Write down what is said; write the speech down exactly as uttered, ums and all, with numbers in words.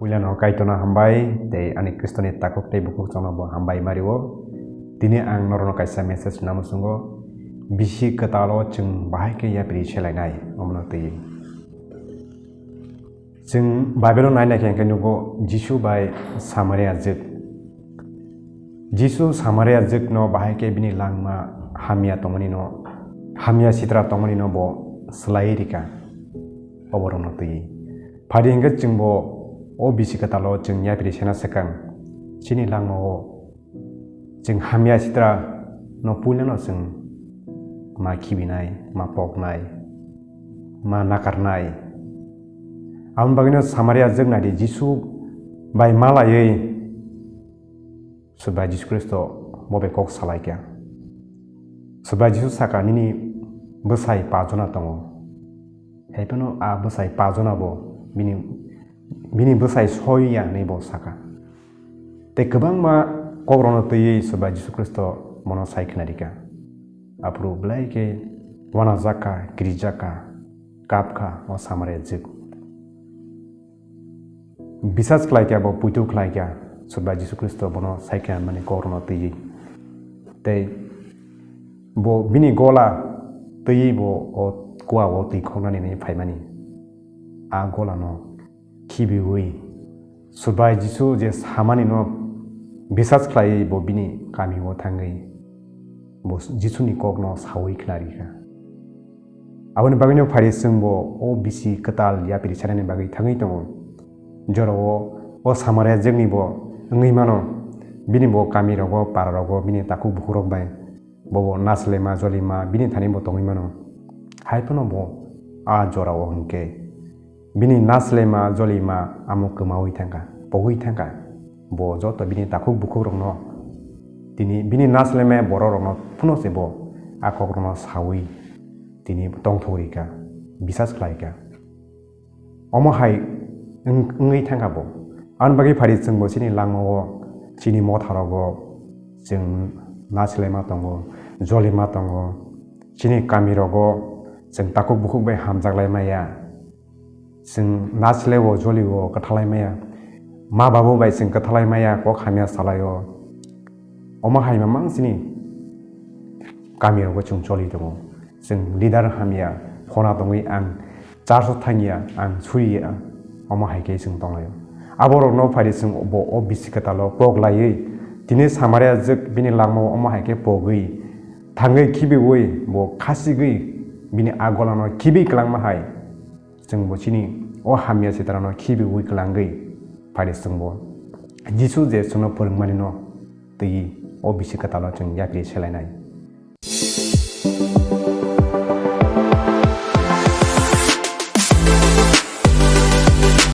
Puilano Kaitorno hambai tei ani Khristoni takhuk tei bukhuk chwngno bo hambai mario. Tini ang norokno kaisa message rwna muchungo, bisi kwtalo chwng bahai khe yapri selainai, omono twi. Chwng Bible-o nai naikha hwnkhe nugo Jisu bai Samaria jwk. Jisu Samaria jwkno bahai khe bini langma hamya tongmani no, hamya sitra tongmani no bo swlaiwi rika. Oborokno twi. Phadi hwnkhe chwngbo o bisi kwtalo chwng yapri sena swkang chini langmao chwng hamya sitra no puilano chwng ma khibinai, ma poknai, ma nakarnai. Aboni bagwino Samaria jwk naidi Jisu bai malaiwi Sobai Jisu Khristo bo bai kok salaikha. Sobai Jisu saka, "Nini bwsai pajona tongo." Haiphano a bwsai pajona bo bini, bini bwsai soiya hinwi bo saka. Tei kwbangma kokrokno twiwi Sobai Jisu Khristo bono sai khwnarikha. Aphuru belai khe wanajakha, kirijak kha, kap kha o Samaria jwk. Bisas khlai kha, bo puitu khlai kha, Sobai Jisu Khristo bono sai kha mani kokrokno twiwi. Tei bo bini gola twiwi bo o kua o twi khoknani hinwi phaimani. A golano khibiwi Sobai Jisu je samani no bisas khlaiwi bo bini kami o thangwi bo Jisuni kokno sawi khnarikha. Aboni bagwino phari chwngbo o bisi kwtal yapri sanani bagwi thangwi tongo. Jorao o Samaria jwkni bo wngwi mano, bini bo kamirogo, pararogo, bini takhuk bukhukrok bai bo bo naslema, jolima, bini thani bo tongwi mano. Haiphano bo a jorao hwnkhe bini naslema, jolima amo kwmawi thangkha, pogwi thangkha. Bo joto bini takhuk bukhukrokno, tini bini naslema bororokno phano se bo a kokrokno sawi tini tongthok rikha, bisas khlaikha. Omo hai wng-, wngwi thangkha bo. Aboni bagwi phari chwngbo chini langmao, chini motharogo, chwng naslema tongo, jolima tongo, chini kamirogo chwng takhuk bukhuk bai hamjaklai maya. Chwng nasleo, jolio, kwthalai maya. Ma babu bai chwng kwthalai maya, kok hamya salaio. Omo hai mamang chini kamirogo chwng choli tongo. Chwng leader hamya, phona tongwi ang church-o thangya, ang suriya, omo hai khe chwng tonglaio. Aborokno phari chwng bo o bisi kwtalo pok laiwi, tini Samaria jwk bini langmao omo hai khe pogwi, thangwi khibiwi, bo khasigwi bini a golano khibi kwlangma hai. Chwng bo chini o hamya sitrano khibiwi kwlangwi phari chwngbo Jisu je chwngno phwrwngmani no twi o bisi kwtalo chwng yapri selainai.